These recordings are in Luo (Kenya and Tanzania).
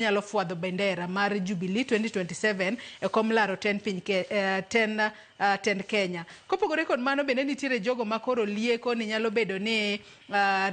Nyalo fwadho bendera mar Jubilee 2027 e kom laro ten piny ke, ten, tend Kenya. Kopogore kod mano, bende nitiere jogo ma koro lieko ni nyalo bedo ni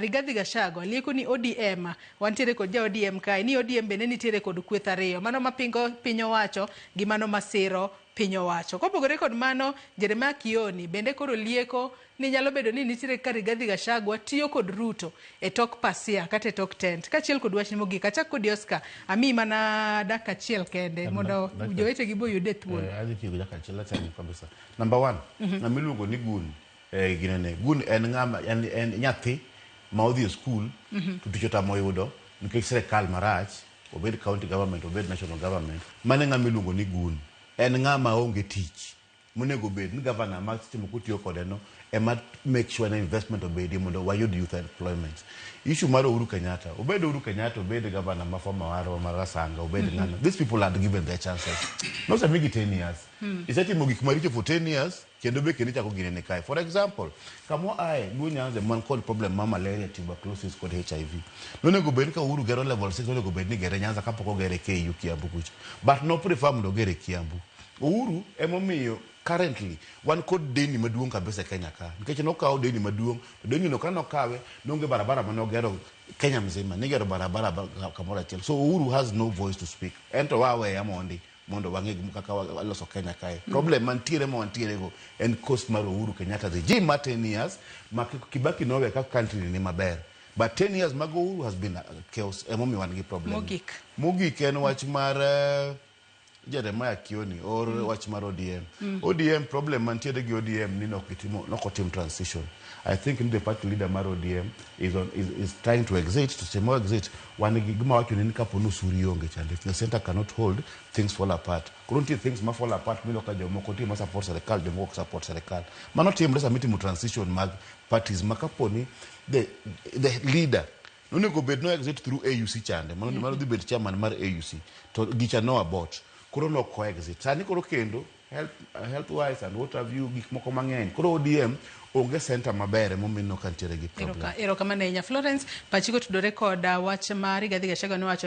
Rigathi Gachagua lieko ni ODM, wantiere kod ja ODM kae, ni ODM bende nitiere kod kweth ariyo, mano mapingo piny owacho gi mano masiro piny owacho. Kopogore kod mano, Jeremiah Kioni bende koro lieko ni nyalo bedo ni nitiere kaka Rigathi Gachagua tiyo kod Ruto e tok pasia kata e tok tent. Kaachiel kod wachni mogik, achak kodi Oscar, amiyi mana dakika achiel kende mondo jowetegi bo oyude thuolo. Adhi tiyo gi dakika achiel achako kabisa. Number one, ng'ama iluongo ni gun, ginene. Gun en ng'ama en nyathi ma odhi e skul to tich otamo yudo nikech sirikal marach, obed county government, obed national government. Mano e ng'ama iluongo ni gun. En ng'ama onge tich. Monego bed ni governor ma seche moko tiyo kode no ema make sure ni investment obedie mondo wayud youth employment. Issue mar Uhuru Kenyatta, obed Uhuru Kenyatta, obed governor ma former marwa mar Rasanga, obed ng'ano. These people had given their chances. Nosemigi 10 years. Isetimo gik maricho for 10 years, kendo be kendo ichako ginene kae. For example, kama ae, Luo Nyanza man kod problem mar malaria, tuberculosis kod HIV. Nonego bed ni ka Uhuru gero level 6, onego bed ni gere Nyanza kapok ogere KU Kiambu kucha. But no prefer mondo ogere Kiambu. Uhuru emomiyo currently wan kod deni maduong' kabisa e Kenya ka. Nikech nokawo deni maduong', to deni no ka nokawe, nonge barabara manogero Kenya mzima, nigero barabara kamoro achiel. So Uhuru has no voice to speak. En to waweya mondi mondo wang'e kaka waloso Kenya kae. Problem mantiere ma wantiere go en cost mar Uhuru Kenyatta regime mar 10 years ma Kibaki nowe ka country ni maber. But 10 years mag Uhuru has been a chaos, emomiyo wan gi problem. Mogik. Mogik en wach mar Jeremiah Kioni or wach mar ODM. ODM, problem mantiere gi ODM ni nok gitimo, nok otim transition. I think ni the party leader mar ODM is trying to exit. To seche mo exit, wan gi gima wacho ni kapo ni osuri onge chande. If the center cannot hold, things fall apart. Koro nitie things ma fall apart miyudo ka jomoko nitie ma support sirikal, jomoko ok support sirikal. Mano timre sama itimo transition mag parties ma kapo ni the leader nonego bed no exit through AUC chande mano dhi bet chairman mar AUC to gicha no abort, koro no ok exit sani. Koro kendo health wise and what have you, gik moko mang'eny, koro ODM onge center maber, emomiyo ineno ka nitiere gi problem. Erokamano ahinya. Florence, pachi kotudore kod wach ma Rigathi Gachagua nowacho.